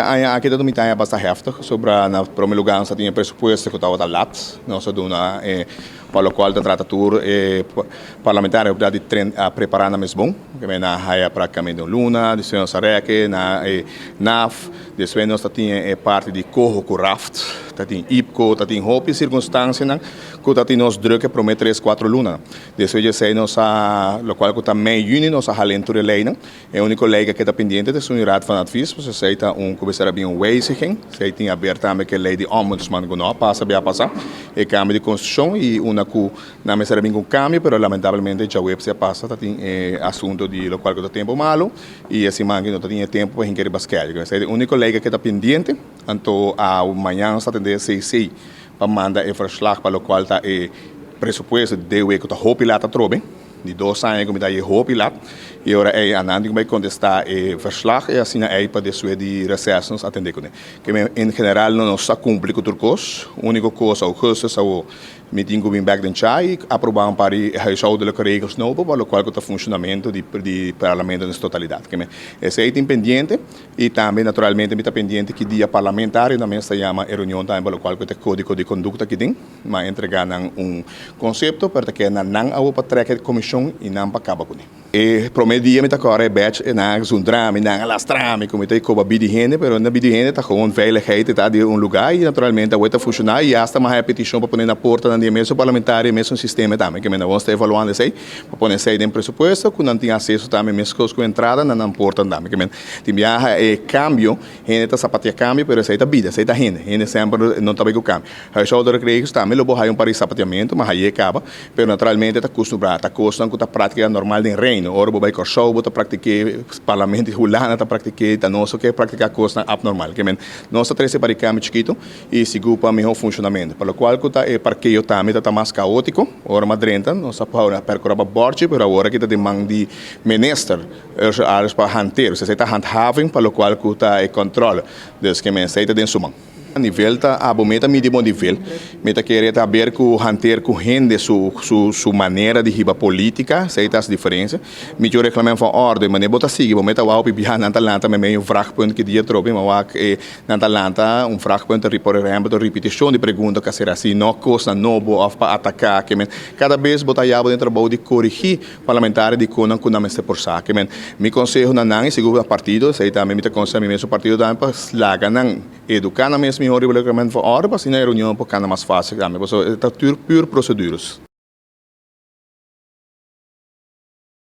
Aña aki ta un aña basta heftig, sobra na promé lugá nos tin e presupuesto ku tabata lat, nos a duna e pa lokual ta trata tur e parlamentario oportunidat di tren a prepará nan mes bon, ke men a haya praktikamente un luna, despues nos a rèk na e NAf, despues nos ta tin e parti di koho ku raft, ta tin IPKO, ta tin hopi sirkunstansianan ku ta tin nos drùk e promé tres kuatro luna. Despues di esei nos a lokual ku ta mei yüni nos a hala tur e leinan. E úniko lei ku a keda pendiente ta esun di Raad van Advies, pasobra esei ta un ku mester a bin un wijziging. Esei tin aber tambe ku e lei di Ombudsman ku no a pasa bia pasa, e kambio di konstitushon i una ku nan mester a bin ku un kambio, pero lamentablemente djaweps a pasa ta tin e asunto di lokual ku ta tempu malu i e siman aki no ta tin e tempu pa hinka riba skedjul. Esei ta e úniko lei ku a keda pendiente, anto awe mañan nos ta atendé esei pa manda e verslag pa lokual ta e presupuesto di DW ku ta hopi lat atrobe. Di dos aña ku mi ta haye hopi lat i ora ei anan tin ku bai kontestá e verslag i asina ei pa despues di reses nos atendé kuné. Ke men en general no nos a kumpli ku tur kos. Úniko kos augustus awo mi tin ku bin bèk den cha i aprobá un par di huishoudelijke regels nobo pa lokual ku ta funshonamentu di di parlamento den su totalidat. Ke men esei tin pendiente i tambe naturalmente mi ta pendiente ki dia parlamentarionan mes ta yama e reunion tambe pa lokual ku ta e kódigo di kondukta aki den. Ma entregá nan un konsepto, pero ta keda na nan awo pa trek e komishon i nan pa kaba kuné. E promé dia mi ta kòrda e bèch e nan a zundra mi, nan a lastra mi ku mi ta e koba bidi hende, pero na bidi hende ta gewoon veiligheid ta di un lugá i naturalmente awe ta funshoná i asta mi a haña petishon pa pone na portanan di e mesun parlamentario e mesun sistema tambe, ke mi nan ta evaluando esei pa pone esei den presupuesto ku nan tin aseso tambe meskos ku entrada na nan portanan tambe. Ke men tin biaha e kambio hende ta sapatia kambio pero esei ta bida, esei ta hende, hende semper no ta bai ku kambio. Huishoudelijke regels tambe lo bo haya un par di sapatiamento, ma haye caba, pero naturalmente ta custumbrá, ta cosnan cu ta práctica normal den Reino. Ora bo bay Corsou bo ta practiqué, Parlamento di Hulanda ta practiqué, ta nos ke practica cosnan abnormal. Ke men, nos ta trece par di cambio chikito y sigur pa miho funcionamento. Pa locual cu ta e parkeo tambe ta ta mas caotico, ora mas drenta nos a percura pa borchi, pero awor aki ta den man di Minister Ursula Arends pa hantero, esey ta handhaving pa locual cu ta e controle. Dus ke men, esey ta den su man. Nivel ta abo mi ta midi bo nivel. Mi ta kere ta haber ku hanter ku hende su su su manera di hiba politica, esei ta su diferencia. Mi cu reglamento van orde, manera bo ta sigui bo mi ta wou pibia nan ta lanta meimei un vraagpunt ki dia tropi, mi wak e nan ta lanta un vraagpunt ta por ehempel ta ripiticion di pregunta ku a ser hasi, no kosnan nobo of pa ataka ke men. Kada bes bo ta haya bo den trabou di korigi Parlamentario di konan ku nan mester por sa. Ke men, mi konseho na nan i sigur na partido, esei tambe mi ta konseha mi mesun partido tambe pa laga nan eduká nan mes mihó riba loke nan for òrdu pa asina e reunion por kana mas fásil tambe, pasobra e ta tur pur prosedures.